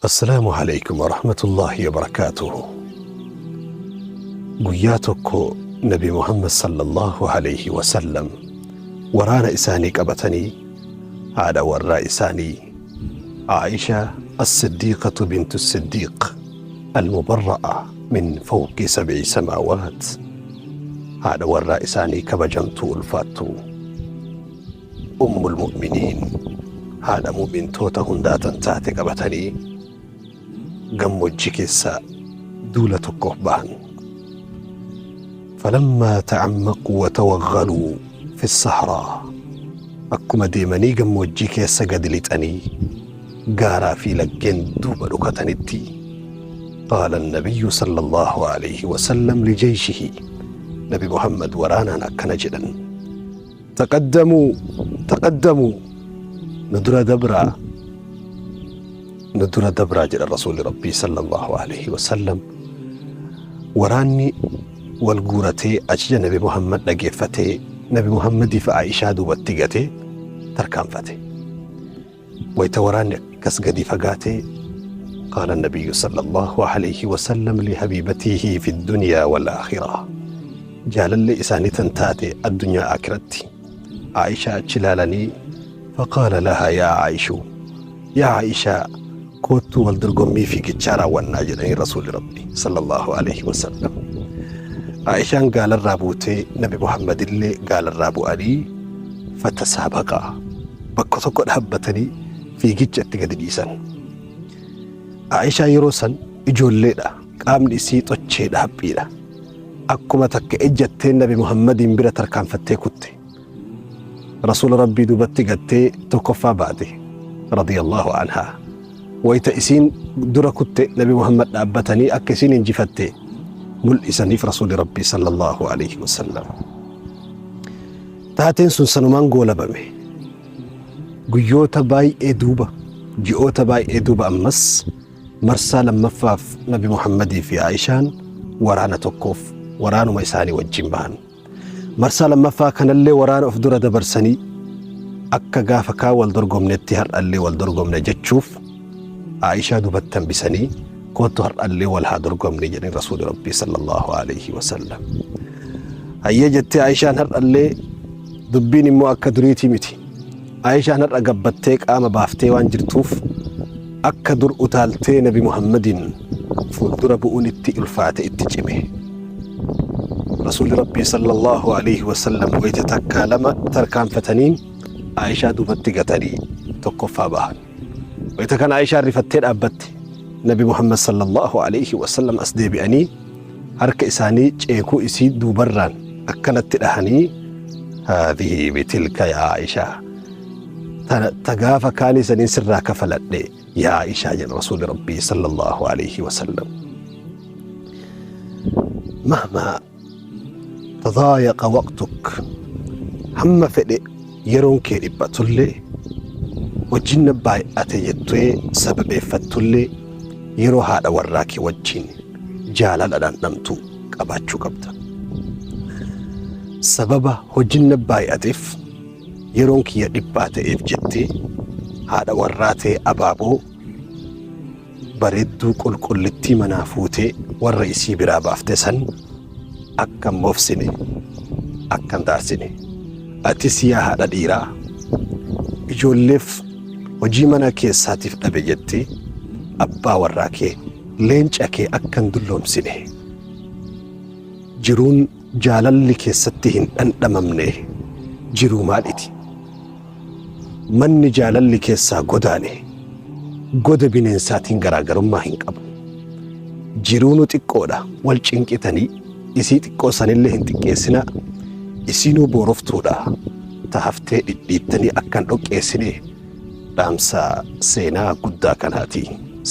Assalaamu Aleykum Warahmatullaahi Wabarakaatuhu. Guyyaa tokko Nabi Muhammad sallallahu alayhi wasallam waraana isaanii qabatanii haadha warraa isaanii Aisha As-Siddiiqatu bintu Siddiiq al-mubarra'a min fawqi sab'i samaawaat haadha warraa isaanii kabajamtuu ulfaattuu Ummul Mu'miniin haadha mu'mintoota hundaa tan taate qabatanii gammoojjii keessa duula tokkoof bahan. Falammaa ta'ammaquu wa tawaggaluu fi sahraa akkuma deemanii gammoojjii keessa gadi lixanii gaaraa fi laggeen duuba dhokatanitti qaala nabiyyu sallallahu alayhi wasallam lijeyshihi Nabi Muhammad waraanaan akkana jedhan. Taqaddamuu taqaddamuu nu dura dabraa nu dura dabraa jedha rasuulli rabbii sallallahu alaihi wasallam. Waraanni wal guuratee ajaja nabi Muhammad dhageeffatee nabi Muhammadii fi Aishaa duubatti gatee tarkaanfate. Wayta waraanni akkas gadi fagaate qaala nabiyyu sallallahu alayhi wasallam lihabiibatihi fi dunyaa wal aakhira jaalallee isaanii tan taate addunyaa aakiratti Aishaa achi ilaalanii faqaala lahaa yaa Aishu yaa Aishaa koottuu wal dorgommii fiigichaa raawwannaa jedhanii rasuulli rabbi sallallahu alayhi wasallam. Aishaan gaalarraa buutee nabi Muhammadillee gaalarraa bu'anii fatasaabaqaa bakka tokko dhaabbatanii fiigicha itti gadi dhiisan. Aishaan yeroo san ijoolleedha. Qaamni isii xocheedha haphiidha. Akkuma takka ejjatteen Nabi Muhammadiin bira tarkaanfattee kutte. Rasuula Rabbii duubatti gattee tokkoffaa baate. Radiyallahu anhaa. Wayta isiin dura kutte Nabi Muhammad dhaabbatanii akka isiin injifatte mul'isaniif Rasuuli Rabbii sallallahu alaihi wasallam. Taateen sun sanumaan goolabame. Guyyoota baay'ee duuba, ji'oota baay'ee duuba ammas marsaa lammaffaaf Nabi Muhammadii fi Aishaan waraana tokkoof waraanuma isaanii wajjin bahan. Marsaa lammaffaa kanallee waraana of dura dabarsanii akka gaafa kaan wal dorgomnetti har'allee wal dorgomne jechuuf Aishaa dubatti hambisanii koottu har'allee wal haa dorgomne jedhan Rasuuli Rabbii sallallahu alaihi wasallam. Hayyee jettee Aishaan har'allee dubbiin immoo akka duriitii miti. Aishaan har'a gabbattee qaama baaftee waan jirtuuf akka dur utaaltee Nabi Muhammadiin fuuldura bu'uun itti ulfaate itti cime. Rasuulli Rabbii sallallahu alaihi wasallam wayita takkaa lama tarkaanfataniin Aishaa duubatti gatanii tokkoffaa bahan. Wayita kana Aishaan rifattee dhaabbatte. Nabi Muhammad sallallahu alaihi wasallam as deebi'anii harka isaanii ceekuu isii duubarraan akkanatti dhahanii haadhihi bitilka yaa Aishaa ta gaafa kaanii saniin sirraa kafaladhe yaa Aishaa jedha Rasuulli Rabbii sallallahu alaihi wasallam. Mahmaa tadaayaqa waqtuk hamma fedhe yeroon kee dhiphatullee hojiin na baay'ate jettee sababeeffattullee yeroo haadha warraa kee wajjin jaalala dhandhamtu qabaachuu qabda. Sababa hojiin na baay'ateef yeroon kiyya dhiphaa ta'eef jettee haadha warraa ta'e abaaboo bareedduu qulqullittii manaa fuutee warra isii biraa baafte san akka hin moofsine, akka hin daarsine. Atis yaa haadha dhiiraa ijoolleef hojii mana keessaatiif dhabe jettee abbaa warraa kee leenca kee akka hin dulloomsine. Jiruun jaalalli keessatti hin dhandhamamne jiruu maaliti? Manni jaalalli keessaa godaane goda bineensaatiin garaagarummaa hin qabu. Jiruunu xiqqoodha wal cinqitanii isii xiqqoo sanillee hin xiqqeessinaa isiinuu booroftuudha ta haftee dhidhiittanii akka hin dhoqqeessine dhaamsa seenaa guddaa kanaati.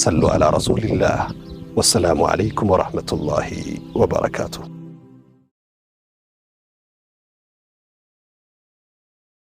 Salluu alaa rasuulillaah. Wassalaamu alaikum warahmatullaahi wabarakaatuh.